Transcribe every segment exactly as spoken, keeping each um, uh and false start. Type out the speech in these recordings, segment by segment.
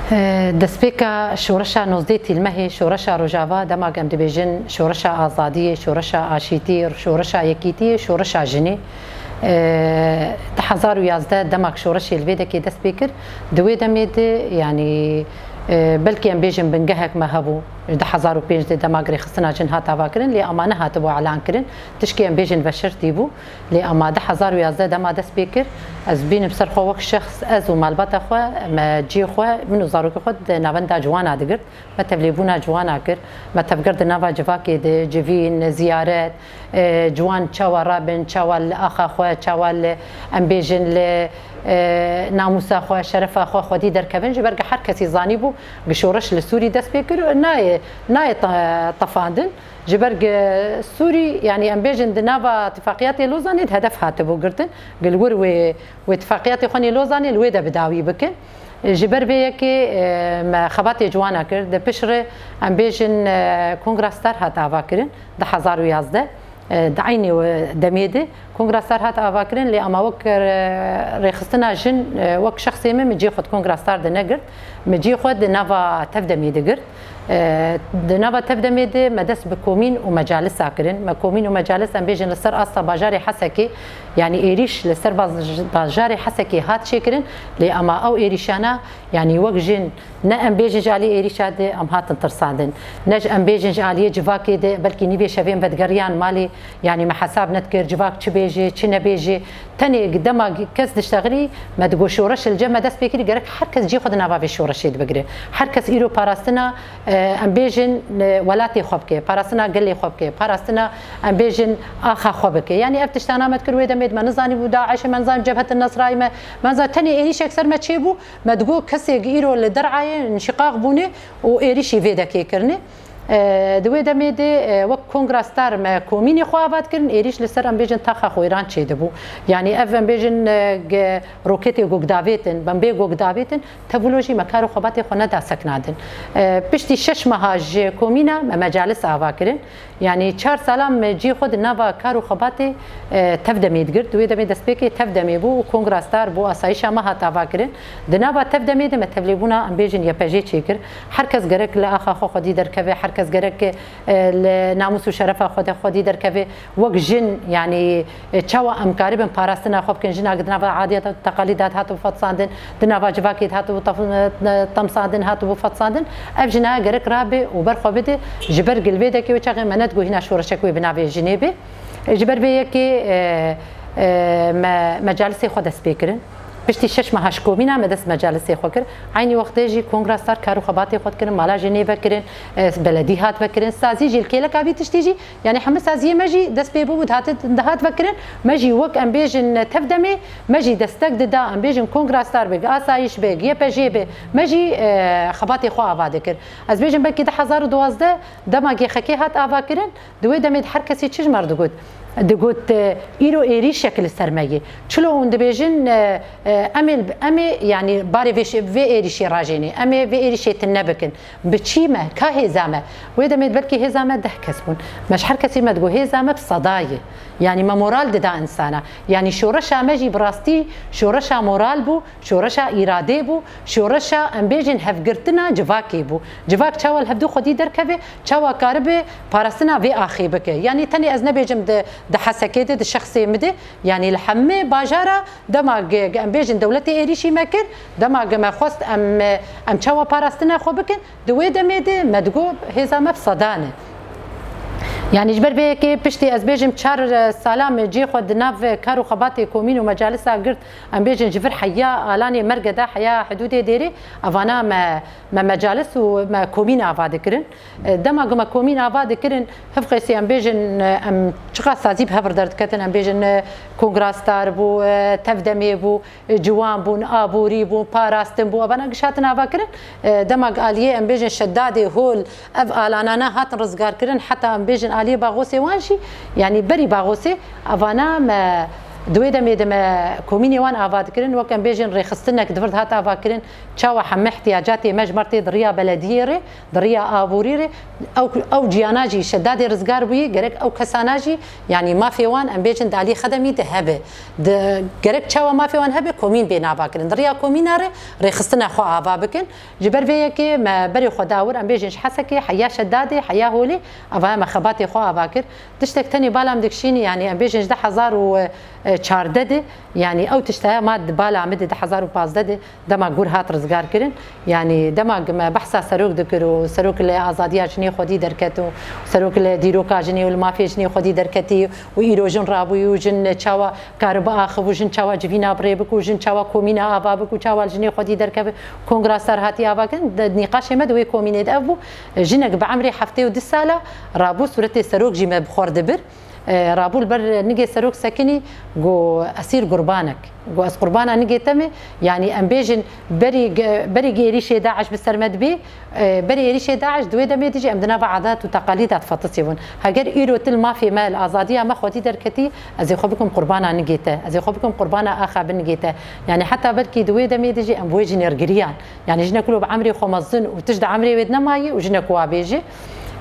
Destpêka şoreşa nozdeh Tîlmehê, şoreşa Rojava, dema em dibêjin şoreşa azadiyê, şoreşa aşîtî, şoreşa yekîtiyê, şoreşa jinê. Di hezar û yazdeh demak şoreşê li vê dekê dest pê kir, di wê demê de, yanî, belkî em bêjin bingehek me hebû, di hezar û pênc de dema rêxistina jin hat avakirin, lê ema nehatibû elan kirin, tişkê em bêjin veşertî bû. Lê ema du hezar û yazdeh dema dest pê kir, ez bînim ser xwe wek şexs, ez û malbata xwe, me cihê xwe, min û zarokê xwe di navenda ciwana digirt. Me tevlêbûna ciwana kir. Me tevgert di nava civakê de, civîn, ziyaret, e, ciwan çawa rabin, çawa li axa xwe, çawa li, em bêjin, li, e, namûsa xwe, şerefa xwe xwedî derkevin. Ji ber ku her kesî zanîbû ku şoreş li Sûrî dest pê kir, nayê, nayê te-, tefandin. Ji ber gi Sûrî, yanî em bêjin di nava tifaqiyatê Lozanê di hedef hatibû girtin, gi li wir wê, wê tifaqiyatê xwe nê Lozanê li wê de bi dawî bikin. Ji ber vê yekê, e, me xebatê ciwana kir. Di piştre em bêjin, e, Kongra Star hat avakirin di hezar û yazdeh, e, di eynê we demê de. Kongra Star hat avakirin, lê ema wek, e, rêxistina jin, e, wek şexsê min, min cihê xwe di Kongra Star de negirt. Min cihê xwe di nava Tevdemê de girt. E, di nava Tevdemê de me dest bi komîn û mecalisa kirin. Me komîn û mecalis, em bêjin, li ser asta bajarê Hesekê, yanî êrîş li ser baj-, bajarê Hesekê hat çêkirin, lê ema ew êrîşana, yanî wek jin, ne em bêjin ji aliyê êrîşa de em hatin tirsandin, ne ji em bêjin ji aliyê civakê de, belkî nîvê şevê em vedigeriyan malê, yanî me hesab nedikir civak çi bêje, çi nebêje. Tenê dema kes diştexilî, me digot şoreş li cem me dest pê kirî, gerek her kes cihê xwe di nava vê şoreşê de bigire. Her kes îro parastina, e, em bêjin, e, welatê xwe bike, parastina gelê xwe bike, parastina, em bêjin, axa xwe bike. Yanî ev tiştana me dikir wê demê de me nizanîbû DAIŞ e, me nizanîbû Cebhet Nesrayî me, me nizanî tenê êrîşek ser me çêbû, me digot kesê îro li derayê înşiqaq bûne û êrîşî vê dekê kirine. E, di wê demê de, e, wek Kongra Star me komînê xwe ava dikirin, êrîş li ser, em bêjin, taxa Xwêran çêdibû. Yanî ev, em bêjin, e, ge-, roketê ku gidavêtin, bombeyê ku gidavêtin, tevilo jî me kar û xebatê xwe neda seknandin. E, piştî şeş meha ji komîna me mecalis ava kirin. Yanî çar salan me cihê xwe di nava kar û xebatê, e, Tevdemê digirt. Di wê demê destpêkê Tevdemê bû û Kongra Star bû, asayîşa me hat avakirin. Di nava Tevdemê de me tevlêbûna, em bêjin, YPJ'ê çêkir. Her kes gerek li axa xwe xwedî derkeve, her kes gerek, e, li namûs û şerefa xwe de xwedî derkeve. Wek jin, yanî, e, çawa em karibin parastina xwe bikin? Jina di nava adiyet û teqalîd de hatibû fetisandin, di nava civakê de hatibû tef-, e, temsandin, hatibû fetisandin. Ev jina gerek rabe û ber xwe bide. Ji ber li vê dekê wê çaxê me nedigot hîna şoreşek wê bi navê jinê be. E, ji ber vê yekê, e, e, me mecalisê xwe dest pê kirin. Piştî şeş meha ji komîna me dest mecalisê xwe kir. Eynî wextê jî Kongra Star kar û xebatê xwe dikirin, mala jinê vekirin, e, beledî hat vekirin, sazî jî li kêleka vî tiştî jî, yanî hemû saziyê me jî dest pê bû, dihat, dihat vekirin. Me jî wek, em bêjin, Tevdemê, me jî destek dida, em bêjin, Kongra Star be, asayîş be, YPJ be, me jî, e, xebatê xwe ava dikir. Ez bêjim belkî du hezar û duwazdeh dema GXK hat ava kirin, di wê demê de her kesî çi ji me re digot? Digot, e, îro êrîşek li ser me ye. Çilo hûn dibêjin, e, e, em ê, em ê, yanî barê vê şi-, vê êrîşê rajênê, em ê vê êrîşê tune bikin. Bi çî me? Ka hêza me? Wê demê de belkî hêza me deh kes bûn. Me ji her kesî me digot, hêza me bi seda ye. Yanî me moral dida însana. Yanî şoreşa me jî bi rastî şoreşa moral bû, şoreşa îradê bû, şoreşa, em bêjin, hevgirtina civakê bû. Civak çawa li hevdû xwedî derkeve, çawa karibe parastina vê axê bike. Yanî tenê ez nebêjim di, di Hesekê de, di şexsê min de, yanî li hemê bajara dema ge, ge em bêjin dewletê êrîşî me kir, dema ge me xwest em, em çawa parastina xwe bikin, di wê demê de me digot hêza me bi sedan e. Yanî ji ber vê yekê piştî ez bêjim çar, e, sala me cihê xwe di nav kar û xebatê komîn û mecalisa girt, em bêjin ji vir heya alanê merge de, heya hidûdê dêrê, evana me, me mecalis û me komîn ava dikirin. E, dema ku me komîn ava dikirin, hevqêsî em bêjin, e, em çiqas sazî bi hev re derdiketin, em bêjin, e, Kongra Star bû, e, Tevdemê bû, e, ciwan bûn, aborî bû, parastin bû, evana giş hatin ava kirin. E, dema aliyê, em bêjin, Şedadê, Hol, ev alanana hatin rizgar kirin, heta em bêjin aliyê Baxosê wan jî, yanî berî Baxosê, evana me, Di wê demê de me komînê wan ava dikirin, wek em bêjin rêxistinek di vir dihat ava kirin, çawa heme ihtiyacatê me ji mer tê di riya belediyê re, di riya aborî re, ew, ew ciyana jî şedadê rizgar bûyî, gerek ew kesana jî, yanî mafê wan, em bêjin di alî xedemî de hebe. Di, gerek çawa mafê wan hebe, komîn bê nava kirin. Di riya komîna re rêxistina xwe ava bikin. Ji ber vê yekê me berê xwe da wir, em bêjin ji Hesekê, heya Şedadê, heya Holê, ava me xebatê xwe ava kir. Tiştek tenê bala min dikişînî, yanî em bêjin ji du hezar û çardeh de, yanî ew tiştaya ma di bala min de du hezar û pazdeh de, dema gur hat rizgar kirin, yanî dema me behsa serok dikir û serok li azadiya jinê xwedî derket û serok li dîroka jinê û li mafê jinê xwedî derketî û îro jin rabûyî û jin çawa karibe axif û jin çawa civîna bi rê bik û jin çawa komîna ava bik û çawa li jinê xwedî derkeve, kongra star hatî ava kirin. Di nîqaşê me di wê komînê de ev bû, jinek bi emrê heftê û du sala rabû, sûretê serok jî me bi xwe re dibir. E, rabû li ber nigê serok sekinî, got, "Ez îr qurbanek." Got, "Ez qurbana nigê te me." Yanî em bêjin berî ge-, berî êrîşê DAIŞ bi ser me dibê, e, berî êrîşê DAIŞ di wê demê de jî em di nava adat û teqalîda de fetisî bûn. Heger îro tu li mafê me, li azadiya me xwedî derketî, ez ê xwe bikim qurbana nigê te. Ez ê xwe bikim qurbana axa bi nigê te. Yanî heta belkî di wê demê de jî em bi wê jinê re giriyan. Yanî jinek wilo bi emrê xwe mezin û tişt di emrê wê de nemayî û jinek wa bêjî.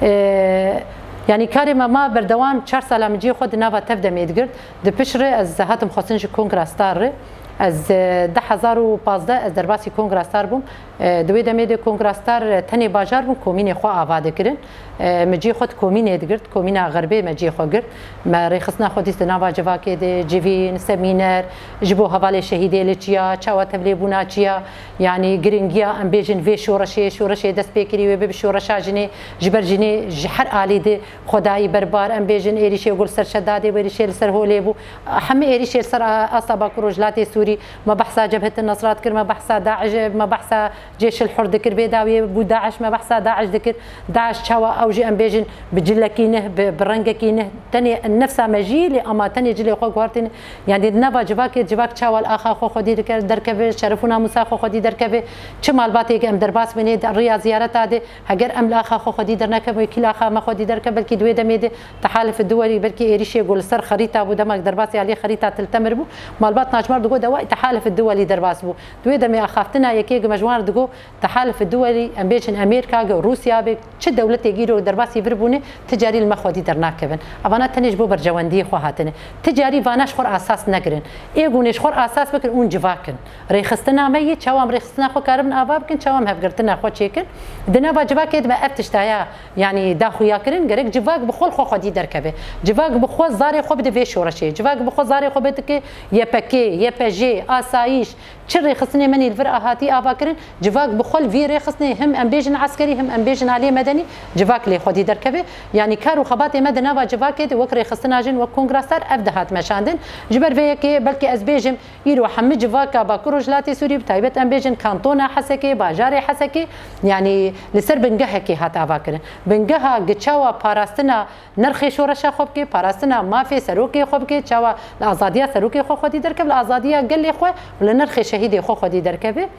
E, yanî karê me ma berdewam çar sala min cihê xwe di nava tev demê digirt. Di pişt re ez hatim xwestin ji Kongra Star re. Ez, e, du hezar û pazdeh ez derbasî Kongra Star bûm. E, di wê demê de Kongra Star, e, tenê bajar bûn, komînê xwe ava dikirin. E, min cî xwe di komînê digirt, komîna Xirbê me cî xwe girt. Me rêxistina xwe dîst di nava civakê de, civîn, semîner, ji bo hevalê şehîdê li çiya, çawa tevlêbûna çiya, yanî giringiya em bêjin vê şoreşê, şoreşê dest pê kirî wê bibe şoreşa jinê, ji ber jinê ji her alî de xwedayî berbar, em bêjin êrîşê ku li ser Şedadê bû, êrîşê li ser Holê bû, hemî êrîşê li ser a-, asta Bakur Rojhilatê Sûrî, me behsa Cebhet Nesrat kir, me behsa DAIŞ, me behsa Cêşil Hur dikir, vê dawiyê bû DAIŞ, me behsa DAIŞ dikir. DAIŞ çawa ew jî em bêjin bi cilekî neh, bi, bi rengekî neh, tenê nefsa me jî lê ama tenê cilê xwe guhartîne. Yanî di nava civakê, civak çawa li axa xwe xwedî dike-, derkeve, şeref û namûsa xwe xwedî derkeve, çi malbatê em derbas bînê di riya ziyareta de, heger em li axa xwe xwedî dernekevin, wekî li axa me xwedî derkeve, belkî di wê demê de Tehalif Duwelî, belkî êrîşê ku li ser xerîta bû, dema derbasî aliyê xerîta Til Temir bû, malbat nacmar digot, de wayî Tehalif Duwelî derbas bû. Di wê demê axaftina yekê ku me ji wan re digot, Tehalif Duwelî, em bêjin Amerîka, ge Rûsya be, çi dewletê îro derbasî vir bûne, ti carî li me xwedî dernakevin. Evana tenê ji bo berjewendiyê xwe hatine. Ti carî vana ji xwe re asas negirin. Ê gûnê ji xwe re asas bikin, hûn civak in. Rêxistina me yê, çawa em rêxistina xwe karibin ava bikin, çawa em hevgirtina xwe çêkin. Di nava civakê de me ev tiştaya, yanî daxuya kirin, gerek civak bi xwe li xwe xwedî derkeve. Civak bi xwe zarê xwe bide vê şoreşê. Civak bi xwe zarê xwe bidike Y P G, Y P J, asayîş, Çi rêxistinê me nî li vir a hatî ava kirin, civak bi xwe li vî rêxistinê him em bêjin eskerî, him em bêjin aliyê medenî, civak lê xwedî derkeve. Yanî kar û xebatê me di nava civakê de wek rêxistina jin, wek Kongra Star ev dihat meşandin. Ji ber vê yekê belkî ez bêjim, îro hemî civaka Bakur Rojhilatê Sûrî, bi taybet em bêjin kantona Hesekê, bajarê Hesekê, yanî li ser bingehekê hat ava kirin. Bingeha gi çawa parastina Nirxê şoreşa xwe bike, parastina mafê serokê xwe bike, çawa li azadiya serokê xwe xwedî derkeve, li azadiya gelê xwe û li nirxê şehîdê xwe xwedî derkeve.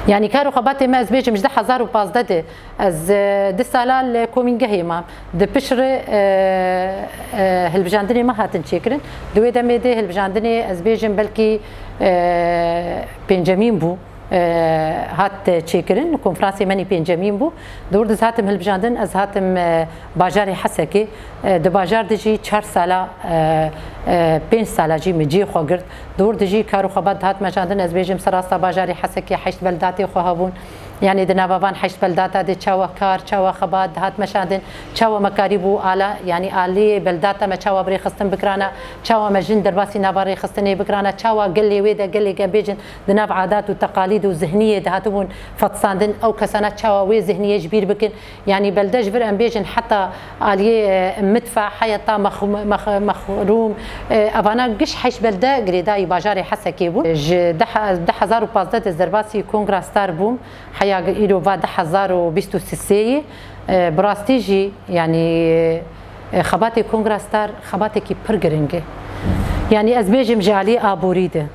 Yanî kar û xebatê me, ez bêjim, ji du hezar û pazdeh de ez, e, du sala li komîngehê mam. Di pişt re, e, e, hilbijandinê me hatin çêkirin. Di wê demê de hilbijandinê, ez bêjim, belkî, e, pêncemîn bû. e, hat çêkirin. Konferansê me nî pêncemîn bû. Di wir de ez hatim hilbijandin, ez hatim, e, bajarê Hesekê. E, di bajar de jî çar sala, e, e, pênc sala jî min cihê xwe girt. Di wir de jî kar û xebat dihat meşandin, ez bêjim, serasta bajarê Hesekê heşt beldatê xwe hebûn. Yanî di nava van heşt beldata de çawa kar, çawa xebat dihat meşandin, çawa me karîbû ala, yanî aliyê beldata me çawa bi rêxistin bikirana, çawa me jin derbasî nava rêxistinê bikirana, çawa gelê wê de gelê, em bêjin, di nav adat û teqalîd û zihniyê dihatibûn fetisandin, ew kesana çawa wê zihniyê ji bîr bikin? Yanî belde ji vir em bêjin heta aliyê, e, midfa, heta mex-, mex-, mexrûm, e, evana giş heşt belde girêdayî bajarê Hesekê bûn. Ji deh, du hezar û pazdeh de ez derbasî Kongra Star bûm, heya îro va du hezar û bîst û sê yê, e, bi rastî jî, yanî, e, xebatê Kongra Star xebatekî pir giring e. Yanî ez bêjim ji aliyê aborî de.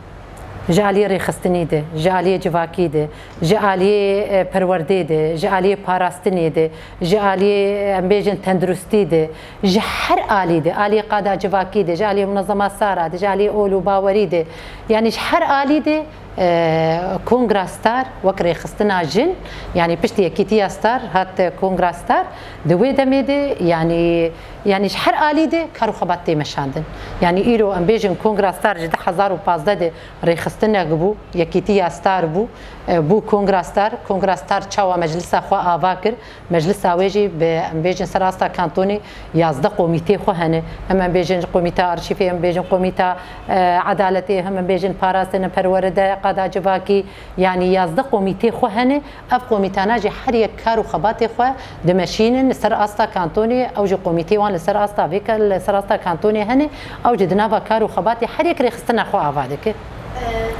Ji aliyê rêxistinî de, ji aliyê civakî de, ji aliyê, e, perwerdê de, ji aliyê parastinê de, ji aliyê, em bêjin, tenduristî de, ji her alî de, aliyê qada civakî de, ji aliyê munezema Sara de, ji aliyê ol û bawerî de, yanî ji her alî de, e, Kongra Star wek rêxistina jin, yanî piştî Yekîtiya Star hat, e, Kongra Star, di wê demê de, yanî, yanî ji her alî de kar û xebat tê meşandin. Yanî îro em bêjin Kongra Star ji du hezar û pazdeh de rêxistinek bû, Yekîtiya Star bû, e, bû Kongra Star. Kongra Star çawa meclisa xwe ava kir? Meclisa wê jî bi, em bêjin, ser asta kantonê yazdeh komîtê xwe hene. Hem em bêjin komîta arşîvê, hem bêjin komîta, e, edaletê, hem em bêjin parastin, perweride, qada civakî, yanî yazdeh komîtê xwe hene. Ev komîtana jî her yek kar û xebatê xwe dimeşînin li ser asta kantonê, ew jî komîtê wan li ser asta vê ke-, li ser asta kantonê hene, ew jî di nava kar û xebatê her yek rêxistina xwe ava dike.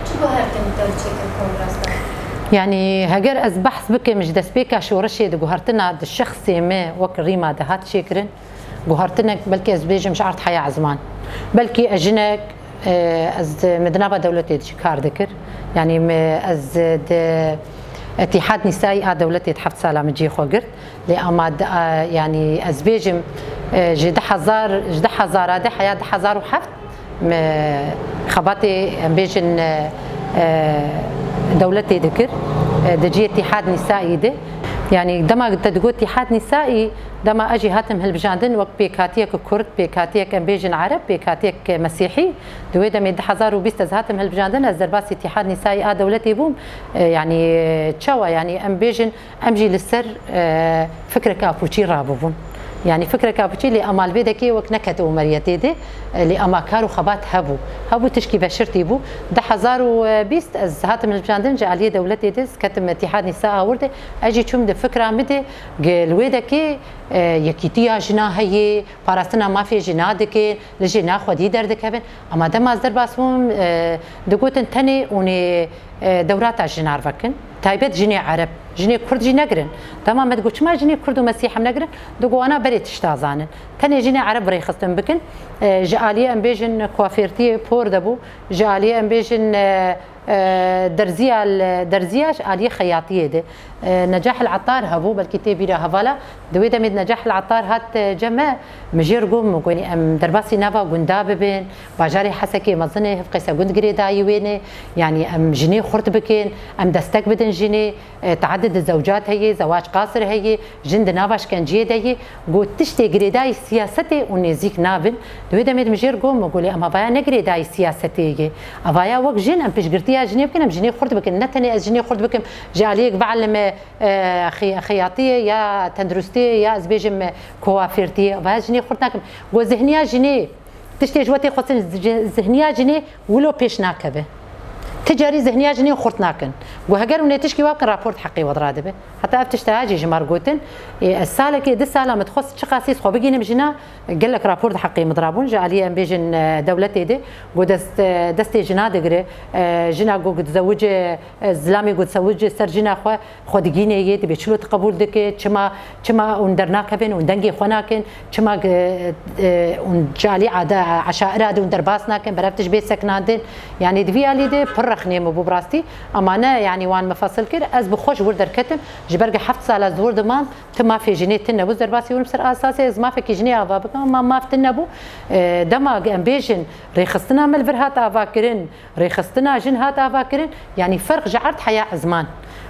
Çi guhertin te çêkir Kongra Star? Yanî heger ez behs bikim ji destpêka şoreşê de guhertina di şexsê me wek Rîma de hat çêkirin. Guhertinek belkî ez bêjim ji erd heya ezman. Belkî ez jinek, e, ez di, me di nava dewletê de jî kar dikir. Yanî me, ez di Îtîhad Nîsaî a dewletê de heft sala min cihê xwe girt. Lê ama di, a, yanî ez bêjim, e, ji du hezar, ji du hezara de heya du hezar û heft me xebatê, em bêjin, e, e, dewletê dikir, e, di cihê Îtîhad Nîsaî de. Yanî dema te digot Îtîhad Nîsaî, dema ez jî hatim hilbijandin wek pêkhatiyek kurd, pêkhatiyek, em bêjin, ereb, pêkhatiyek mesîhî. Di wê demê du hezar û bîst ez hatim hilbijandin, ez derbasî Îtîhad Nîsaî a dewletê bûm. E, yanî çawa, yanî em bêjin, em jî li ser, e, fikreka pûçî rabûbûn. Yanî fikreka pûçî, lê ema li vê dekê wek neket Omeriyetê de, e, lê ema kar û xebat hebû. Hebû, tişkî veşirtî bû. Du hezar û bîst ez hatim hilbijandin, ji aliyê dewletê de ez ketim Îtîhad Nîsa a wir de. Ez jî çûm di fikra min de, ge li wê dekê, e, yekîtiya jina heye, parastina mafê jina dikin, li jina xwedî derdikevin. Ema dema ez derbas bûm, e, digotin tenê hûn ê, e, dewrata jinar vekin. Taybet jinê ereb, jinê kurd jî negirin. Dema me digot çima jinê kurd û mesîh em negirin? Digot wana berê tişta zanin. Tenê jinê ereb rêxistin bikin. E, ji aliyê em bêjin kuafêrtiyê por de bû, ji aliyê em bêjin, e, e, derziya, derziya ji aliyê xeyatiyê de. E, Necah El Atar hebû, belkî tê bîra hevala. Di wê demê de Necah El Atar hat, e, cem me, min jê re got, min got, em derbasî nava gunda bibin, bajarê Hesekê mezin e, hevqê se gund girêdayî wê ne. Yanî em jinê xurt bikin, em destek bidin jinê. E, teadid zewcat heye, zewac qasir heye, jin di nava şkenciyê de ye. Got tiştê girêdayî siyasetê û nêzîk nabin. Di wê demê de min jê re got, min got lê em avaya ne girêdayî siyasetê ye. Avaya wek jin em piştgirtiya jinê bikin, em jinê xurt bikin. Ne tenê ez jinê xurt bikim, ji aliyek bielime, e, xi-, xeyatiyê ya tenduristiyê ya ez bêjim, e, kuafêrtiyê. Avaya jinê xurt nakim. Got zihniya jinê, tiştê ji we tê xwestin, zi-, zihniya jinê wilo pêş nakeve. Ti carî zihniya jinê xurt nakin. Got heger hûn ê tişkî wa bikin, rapor di heqê we de radibe. Heta ev tişta jî ji me re gotin. Ê, ez salekê, du sala min dixwest çiqasî ez xwe bigînim jina, gelek rapor di heqê min de rabûn. Ji aliyê em bêjin, e, dewletê de. Got dest, e, destê jina digire. E, jina got dizewice, e, zilamê got dizewice ser jina xwe, xwe digîne yê, dibê çilo tu qebûl dike, çima, çima hûn dernakevin, hûn dengê xwe nakin, çima, e, e, hûn ji alî ada-, eşaira de hûn derbas nakin, berev tişt bê sekinandin. Yanî di vî alî de pir rexnê min bû bi rastî. Ema ne, yanî wan min fesil kir, ez bi xwe ji wir derketim. Ji ber ku heft sal ez di wir de mam, ti mafê jinê tune bû, ez derbasî wir im ser asasê ez mafekî jinê ava bikim, ema maf tune bû. E, dema em bêjin rêxistina me li vir hat avakirin, rêxistina jin hat avakirin, yanî ferq ji erd heya ezman.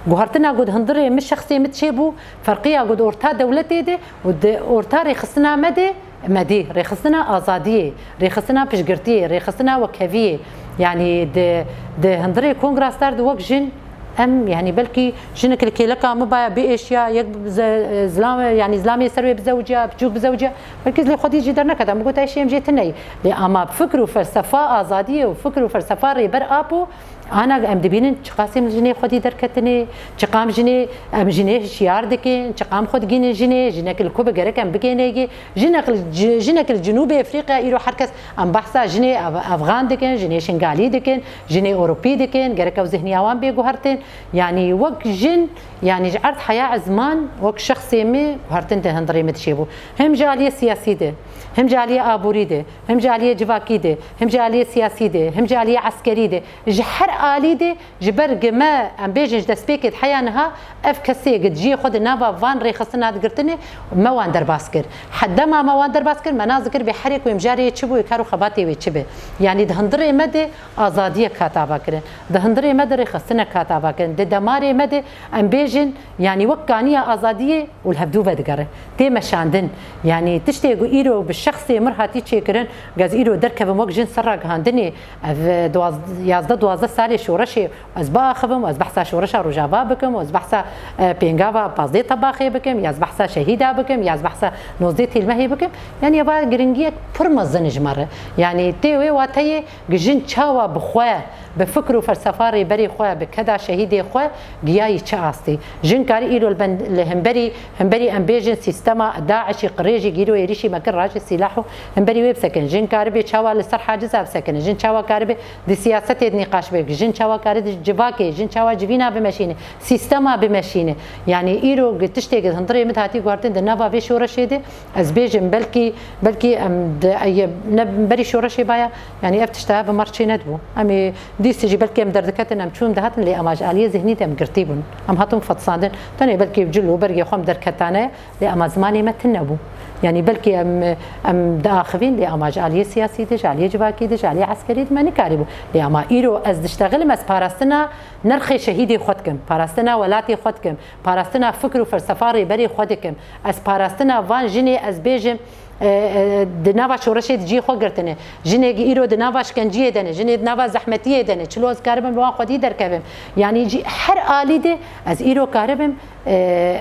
Guhertina ku di hundirê min, şexsê min çêbû, ferqiya ku di orta dewletê de û di orta rêxistina me de, me dî, rêxistina azadiyê, rêxistina piştgirtiyê, rêxistina wekheviyê, yanî di, di hundirê Kongra Star de wek jin, em, yanî belkî jinek li kêleka min baya biêşiya, yek ze-, zilam, yanî zilamê ser wê bizewiciya, piçûk bizewiciya, belkî lê xwedî jî derneketa. Min got, "Eşî em jê tune yî." Lê ama fikr û felsefa azadiyê û fikr û felsefa Rêber Apo, ana em dibînin çiqasî em jinê xwedî derketinê, çiqam jinê, em jinê hişyar dikin, çiqam xwe digînin jinê, jinek li ku bi gerek em bigêne yê, jinek li ci-, jinek li Cinûbê Efrîqya îro her kes em behsa jinê Af-, Afxan dikin, jinê Şingalî dikin, jinê Ewropî dikin, gerek ew zihniya wan bê guhertin. Yanî wek jin, yanî ji erd heya ezman, wek şexsê min guhertin di hundirê min de çêbû. Him ji aliyê siyasî de, him ji aliyê aborî de, him ji aliyê civakî de, him ji aliyê siyasî de, him ji aliyê eskerî de, ji her alî de ji ber gi me, em bêjin ji destpêkê di heya niha, ev kesê gi ciyê xwe di nava van rêxistina digirtinê, me wan derbas kir. Heta me wan derbas kir, me nas dikir bê herê ku mijarê wê çi bû, kar û xebatê wê çi be. Yanî di hundirê me de azadiyek hat avakirin. Di hundirê me de rêxistinek hat avakirin. Di demarê me de em bêjin, yanî wek kaniya azadiyê û li hevdû vedigerin. Tê meşandin. Yanî tiştê ku îro bi şexsê mir hatî çêkirin, ez îro derkevim wek jin ser ragihandinê, ev duwaz-, yazdeh duwazdeh salê şoreşê ez biaxivim, ez behsa şoreşa Rojava bikim, ez behsa, e, pêngava pazdeh Tebaxê bikim, ya ez behsa şehîda bikim, ya ez behsa nozdeh Tîlmehê bikim. Yanî eva giringiyek pir mezin ji me re. Yanî tê wê wateyê, gi jin çawa bi xwe, bi fikr û felsefa rêberê xwe, bi keda şehîdê xwe giyayî çi astê. Jin karî îro li ben-, li hemberî, hemberî em bêjin sîstema DAIŞ'î, qirêjî gîro êrîşî me kir, rajê sîlah û hemberî wê bisekinin. Jin karibe çawa li ser haciza bisekinin. Jin çawa karibe di siyasetê de nîqaş be. Jin çawa karibe di civakê, jin çawa civîna bimeşîne, sîstema bimeşîne. Yanî îro gi tiştê gi hundirê min hatî guhertin di nava vê şoreşê de, ez bêjim, belkî, belkî em di, eye, ne berî şoreşê baya, yanî ev tişta bi mer çê nedibû. Em ê dîsî jî belkî em derdiketin, em çûn dihatin, lê ema ji aliyê zihnî de em girtî bûn. Em hatin fetsandin. Tenê belkî cil û bergê xwe em derketane, lê ema zimanê me tune bû. Yanî belkî em, em diaxivîn, lê ema ji aliyê siyasî de, ji aliyê civakî de, ji aliyê eskerî de me nikarîbû. Lê ema îro ez diştexilim, ez parastina nerxê şehîdê xwe dikim, parastina welatê xwe dikim, parastina fikr û felsefa rêberê xwe dikim. Ez parastina van jinê, ez bêjim, e, e, di nava şoreşê di cihê xwe girtine. Jinê îro di nava şkenciyê de ne, jinê di nava zehmetiyê de ne. Çilo ez karibim bi wan xwedî derkevim. Yanî jî her alî de ez îro karibim, e,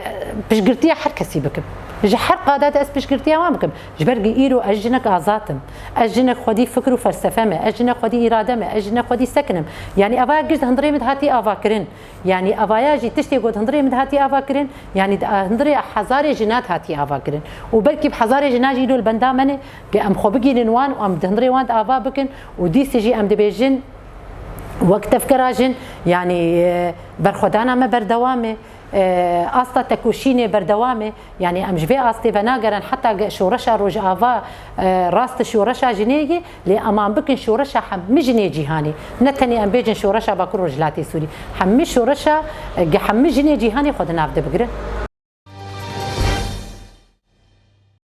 piştgirtiya her kesî bikim. Ji her qada de ez piştgirtiya wan bikim. Ji ber ku îro ez jinek azad im. Ez jinek xwedî fikr û felsefe me, ez jinek xwedî îrade me, ez jinek xwedî sekin im. Yanî eva giş di hundirê min de hatî avakirin. Yanî evaya jî tiştê ku di hundirê min de hatî avakirin, yanî di hundirê hezarê jina de hatî avakirin. Û belkî bi hezarê jina jî îro li benda me ne, ku em xwe bigihînin wan û em di hundirê wan de ava bikin û dîsê jî em dibêjin wek tevgera jin, yanî, e, berxwedana me berdewam e, e, asta tekoşînê berdewam e. Yanî em ji vê astê venagerin heta ge-, şoreşa Rojava, e, rast şoreşa jinê ye, lê em an bikin şoreşa hemî jinê cîhanê. Ne tenê em bêjin şoreşa Bakur Rojhilatê Sûrî. Hemî şoreşa, e, ge-, hemî jinê cîhanê xwe di nav de bigirin.